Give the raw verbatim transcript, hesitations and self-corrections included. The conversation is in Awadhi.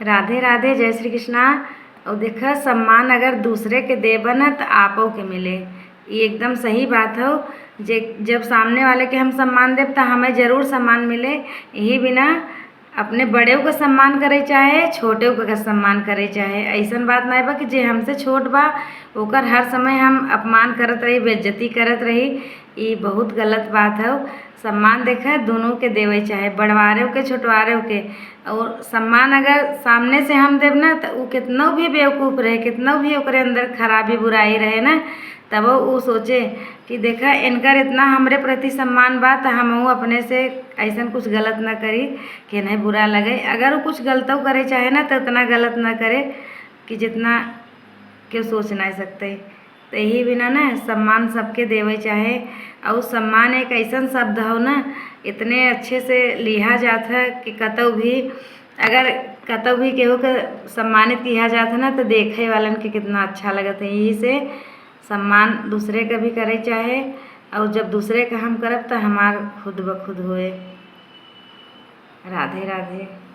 राधे राधे, जय श्री कृष्णा। और देखा, सम्मान अगर दूसरे के देबा ना, त आपो के मिले। ये एकदम सही बात हो। जे जब सामने वाले के हम सम्मान देब, त हमें जरूर सम्मान मिले। यही बिना अपने बड़ेव का सम्मान करे चाहे, छोटेव का सम्मान करे चाहे। ऐसन बात नाहीं बा कि जे हमसे छोट बा, ओकर हर समय हम अपमान करत रही, बेइज्जती करत रही। ई बहुत गलत बात हो। सम्मान देखा, दोनों के देवे चाहे, बड़वारेव के, छोटवारेव के। और सम्मान अगर सामने से हम देब ना, त उ कितनो भी बेवकूफ़ रहे, कितनो भी ओकरे अंदर खराबी, बुराई रहे ना, तबो उ सोचे कि देखा, इनकर इतना हमरे प्रति सम्मान बा, त हमहू अपने से ऐसन कुछ गलत ना करी कि इन्हें बुरा लगे। अगर उ कुछ गलतो करे चाहे ना, त उतना गलत ना करे कि जितना केहू सोच ना सकते। त यही बिना ना, सम्मान सबके देवे चाहे। और सम्मान एक ऐसन शब्द हो ना, इतने अच्छे से लिहा जात है कि कतौ भी, अगर कतौ भी केहू के सम्मानित किहा जात है ना, त देखे वालन के कितना अच्छा लगत है। यही से सम्मान दूसरे का भी करे चाहे, और जब दूसरे का हम करब, त हमार खुद ब खुद होए। राधे राधे।